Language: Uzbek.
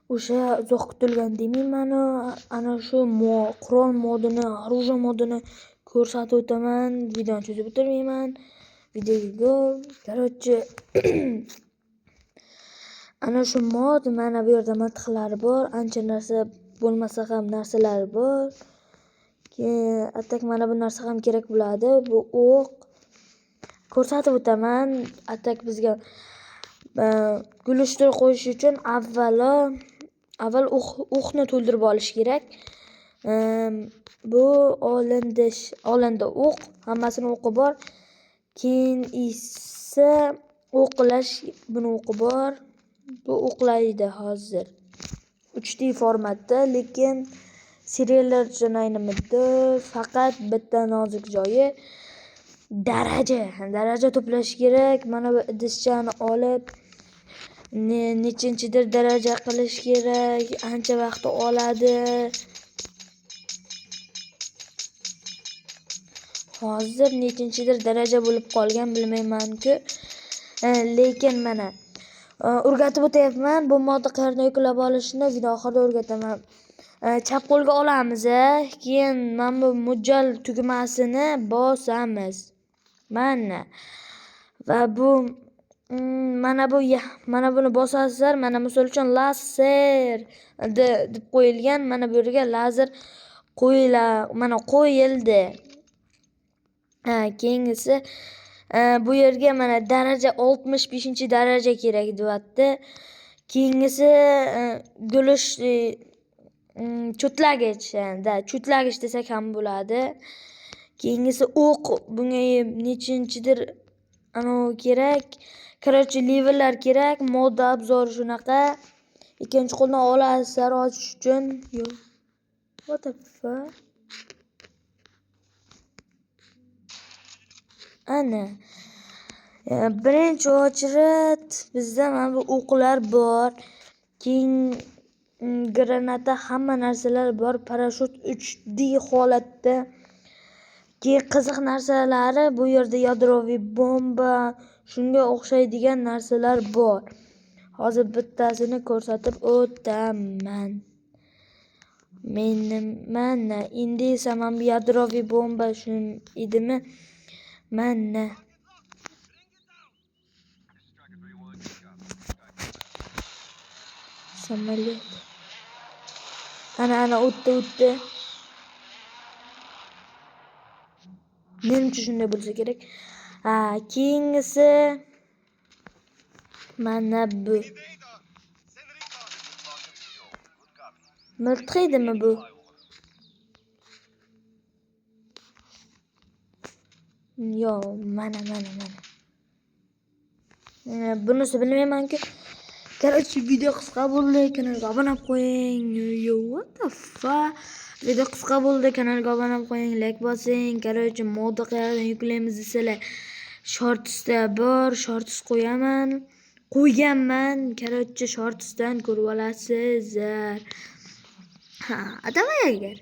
O'sha uzoq kutilgan demayman, ana shu qurol modini, orужие modini ko'rsatib o'taman. Videoni cho'zib o'tirmayman. Videoga go. Короче, ana shu mod, mana bu yerda miltiqlar bor, ancha narsa bo'lmasa ham narsalar bor. Keyin atak mana bu narsa ham kerak bo'ladi. Bu o'q. Ko'rsatib o'taman. Atak bizga gulishtir qo'yish uchun avval o'qni to'ldirib olish kerak. Bu olindi o'q, hammasini o'qi bor. Keyin esa o'qlash, buni o'qi bor. Bu o'qlaydi hozir. 3D formatda, lekin seriallar uchun aynimidi, faqat bitta nozik joyi daraja to'plash kerak. Mana bu idishchani olib nechinchidir daraja qilish kerak, ancha vaqt oladi. Hozir nechinchidir daraja bo'lib qolgan bilmayman-ku. Lekin mana o'rgatib o'tyapman. Bu modni qayerdan yuklab olishni video oxirida o'rgataman. Chap qo'lga olamiz, keyin mana bu mo'ljal tugmasini bosamiz. Mana va bu mana buni bosasizlar. Mana misol uchun laser deb qo'yilgan, mana bu yerga lazer mana qo'yildi. Keyingisi bu yerga mana daraja 65-daraja kerak deyapti. Keyingisi gulish cho'tlagich, da cho'tlagich desak ham bo'ladi. Keyingisi o'q, bunga nechinchidir anavi kerak. Короче, levellar kerak, modda obzor shunaqa. Ikkinchi qo'ldan olasizlar ochish uchun. Yo'q. What the fuck? Ana. Birinchi ochrat bizda mana bu o'qlar bor. Keyin granata, hamma narsalar bor. Parashyut 3D holatda. Keyin qiziq narsalari bu yerda yadroviy bomba, shunga o'xshaydigan narsalar bor. Hozir bittasini ko'rsatib o'taman. Menim mana endi esa mana bu yadroviy bomba shun edimi? Mana. Samolyot. Ana o'tdi. Menimcha shunday bo'lsa kerak. Keyingisi mana bu. Miltiq edimi bu? Yo'q, mana. Bunisi bilmayman-ku. Короче, video qisqa bo'ldi. Kanalga obuna qo'ying. Yo, what the fuck? Video qisqa bo'ldi. Kanalga obuna qo'ying, like bosing. Короче, modda qayerdan yuklaymiz desalar, shortsda bor, shorts qo'yaman. Qo'yganman. Короче, shortsdan ko'rib olasizlar. Ha, давай agar.